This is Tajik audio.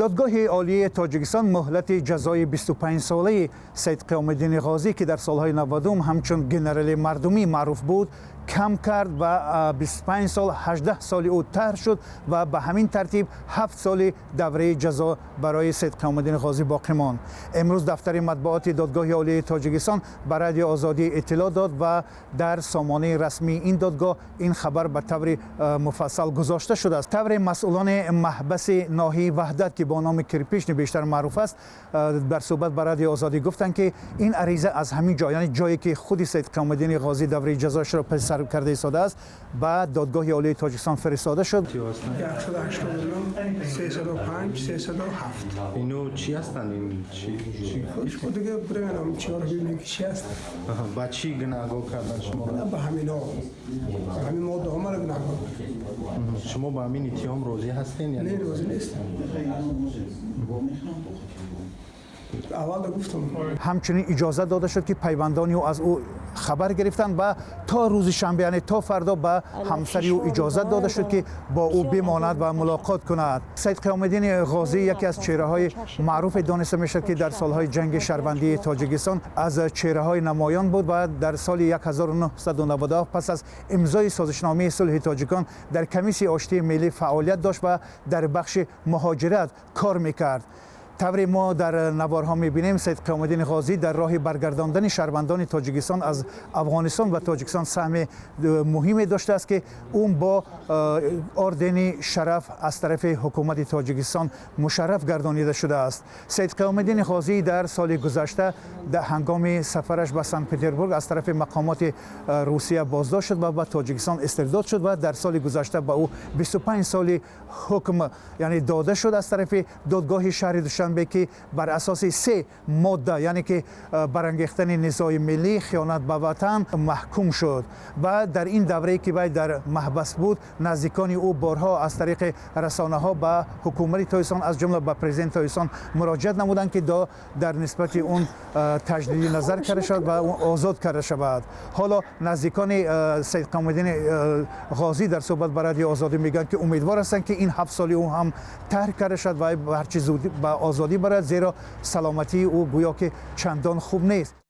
Додгоҳи Олии Тоҷикистон муҳлати ҷазои 25-солаи Саид Қиёмиддини Ғозӣ, ки дар солҳои 90 ҳамчун генерали мардумӣ маъруф буд, кам кард ва 25 сол 18 соли ӯ тарҳ шуд ва ба ҳамин тартиб 7 соли давраи ҷазо барои Саид Қиёмиддини Ғозӣ боқӣ монд. Имрӯз дафтари матбуоти Додгоҳи Олии Тоҷикистон ба Радиои Озодӣ иттилоъ дод ва дар сомонаи расмии ин додгоҳ ин хабар ба таври муфассал гузошта шудааст. Тавре масъулони маҳбаси ноҳияи Ваҳдат, ки бо номи Кирпичный бештар маъруф аст, дар суҳбат ба Радиои Озодӣ гуфтанд, ки ин ариза аз ҳамин ҷо, яъне ҷое ки худи Саид Қиёмиддини Ғозӣ давраи ҷазояшро пас сар карда истодааст, ба Додгоҳи Олии Тоҷикистон фиристода шуд. 189, 305, 307. Ино чӣ ҳастанд? Ин чӣ? Шумо дига биренам чиёро бибинем, ки чӣ аст. Ба чӣ гунаҳгор кардан шуморо? На, ба ҳамино, ба ҳамин моддаҳо мара гунаҳгор. Шумо ба ҳамин иттиҳом розӣ ҳастен? Не, розӣ нестам, аввал гуфтам. Ҳамчунин иҷозат дода шуд, ки пайвандони ӯ аз ӯ хабар гирифтанд ва то рӯзи шанбе, яъне то фардо, ба ҳамсари ӯ иҷозат дода шуд, ки бо ӯ бимонад ва мулоқот кунад. Саид Қиёмиддини Ғозӣ яке аз чеҳраҳои маъруфе дониста мешавад, ки дар солҳои ҷанги шаҳрвандии Тоҷикистон аз чеҳраҳои намоён буд ва дар соли 1997 пас аз имзои созишномаи сулҳи тоҷикон дар Комиссияи оштии миллӣ фаъолият дошт ва дар бахши муҳоҷират кор мекард. Тавре мо дар наворҳо мебинем, Саид Қиёмиддини Ғозӣ дар роҳи баргардондани шаҳрвандони Тоҷикистон аз Афғонистон ба Тоҷикистон саҳми муҳиме доштааст, ки ӯ бо ордени Шараф аз тарафи ҳукумати Тоҷикистон мушарраф гардонида шудааст. Саид Қиёмиддини Ғозӣ дар соли гузашта дар ҳангоми сафараш ба Санкт Петербург аз тарафи мақомоти Русия боздошт шуд ва ба Тоҷикистон истирдод шуд ва дар соли гузашта ба ӯ 25 соли ҳукм, яъне, дода шуд аз тарафи додгоҳи шаҳри Душанбе, ки бар асоси се модда, яъне ки барангехтани низои миллӣ, хиёнат ба ватан, маҳкум шуд. Ва дар ин даврае, ки вай дар маҳбас буд, наздикони ӯ борҳо аз тариқи расонаҳо ба ҳукумати Тоҷикистон, аз ҷумла ба президенти Тоҷикистон муроҷиат намуданд, ки дар нисбати он таҷдиди назар карда шавад ва он озод карда шавад. Ҳоло наздикони Саид Қиёмиддини Ғозӣ дар суҳбат ба Радиои Озодӣ мегӯянд, ки умедвор ҳастанд, ки ин 7 соли ӯ ҳам тарҳ карда шавад ва ҳарчи зуд ба озодӣ барад, зеро саломатии ӯ гӯё ки чандон хуб нест.